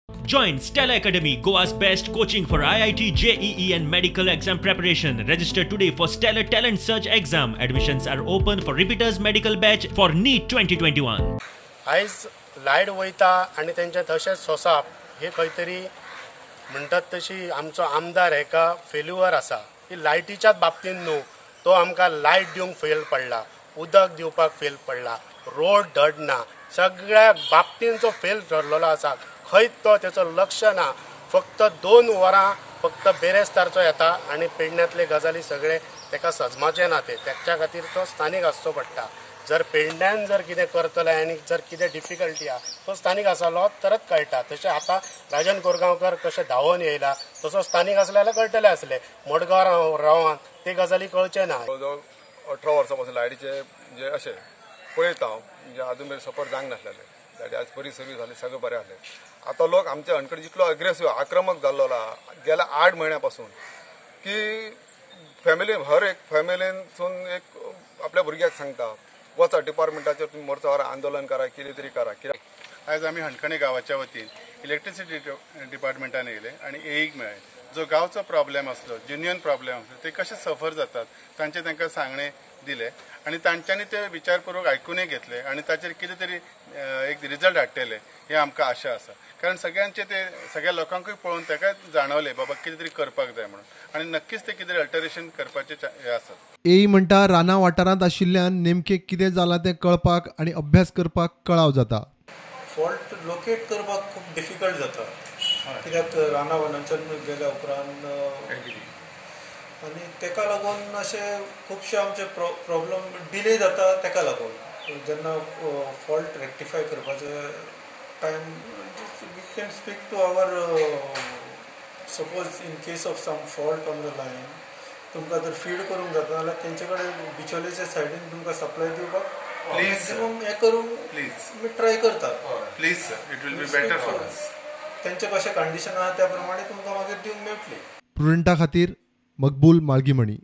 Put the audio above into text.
Join Stella Academy, Goa's best coaching for IIT, JEE and medical exam preparation. Register today for Stellar Talent Search exam. Admissions are open for repeaters medical batch for NEET 2021. आयज light वयता आनी तेंचें तशेंच सोंसप हे खंय तरी म्हणटात तशी आमचो आमदार हेका फेल्युअर आसा. ही लायटीच्याच बाबतींत न्हू, तो आमकां लायट दिवंक फेल पडला, उदक दिवपाक फेल पडला, रोड धड ना, सगळ्या बाबतींचो फेल ठरलेलो आसा. खंयच तो तेचो लक्ष ना. फक्त 2 वरां फक्त बेरेस्तारचो येता आनी पेडण्यांतले गजाली सगळे तेका सजमाचें ना, ते तेच्या खातीर तो स्थानीक आसचो पडटा. जर पेडण्यान जर कितें करतले आनी जर कितें डिफिकल्टी आहा तो स्थानीक आसलो तरच कळटा. तशें आतां राजन कोरगांवकर कशें धांवोन येयला तसो स्थानीक आसले जाल्यार कळटलें आसलें. मडगांव रावन ते गजाली कळचें ना. जवळ 18 वर्सां पासून लायटीचे म्हणजे अशें पळयता हांव, म्हणजे आजून मेरेन सफर जावंक नासलेलें. लायटी आज बरी सर्वीस जाली, सगळें बरें आसलें. आतां लोक आमच्या हणखणे जितलो अग्रेसिव आक्रमक जाल्लो आहा गेल्या 8 म्हयन्या पासून की फॅमिली हर एक फॅमिलीनसून एक आपल्या भुरग्याक सांगता वचा डिपार्टमेंटाचेर तुमी मोर्चा आंदोलन करा, कितें तरी करा. कित्याक आयज आमी हणखणे गांवाच्या वतीन इलेक्ट्रिसिटी डिपार्टमेंटान येयले आनी एईक मेळ्ळे. जो गांवचो प्रॉब्लेम आसलो, जेन्युअन प्रॉब्लेम आसलो, ते कशे सफर जातात तांचे तांकां सांगणे दिले आनी तांच्यांनी ते विचारपूर्वक आयकूनय घेतले आनी ताचेर कितें तरी एक रिजल्ट हाडटले हे आमकां आशा आसा. कारण सगळ्यांचे ते सगळ्या लोकांकूय पळोवन ताका जाणवले बाबा कितें तरी करपाक जाय म्हणून, आनी नक्कीच ते कितें तरी अल्टरेशन करपाचे हे आसात. एई म्हणटा राना वाठारांत आशिल्ल्यान नेमकें कितें जालां तें कळपाक आनी अभ्यास करपाक कळाव जाता. फॉल्ट लोकेट करपाक खूब डिफिकल्ट जाता, कित्याक राना वनांच्यान गेल्या उपरांत आनी तेका लागून अशे खुबशे आमचे प्रॉब्लम डिले जाता. तेका लागून जेन्ना फॉल्ट रेक्टिफाय करपाचे time, we can speak to our suppose in case of some fault on the line तुमकां जर फीड करूंक जाता जाल्यार तेंचे कडेन बिचोलेच्या सायडीन तुमकां सप्लाय दिवपाक मॅक्सिमम हें करूंक प्लीज ट्राय करतात. Please sir, it will be better for us. तेंचे कशें कंडिशन आहा त्या प्रमाणे तुमकां मागीर दिवंक मेळटली. प्रुडंटा खातीर मकबूल माळगीमणी.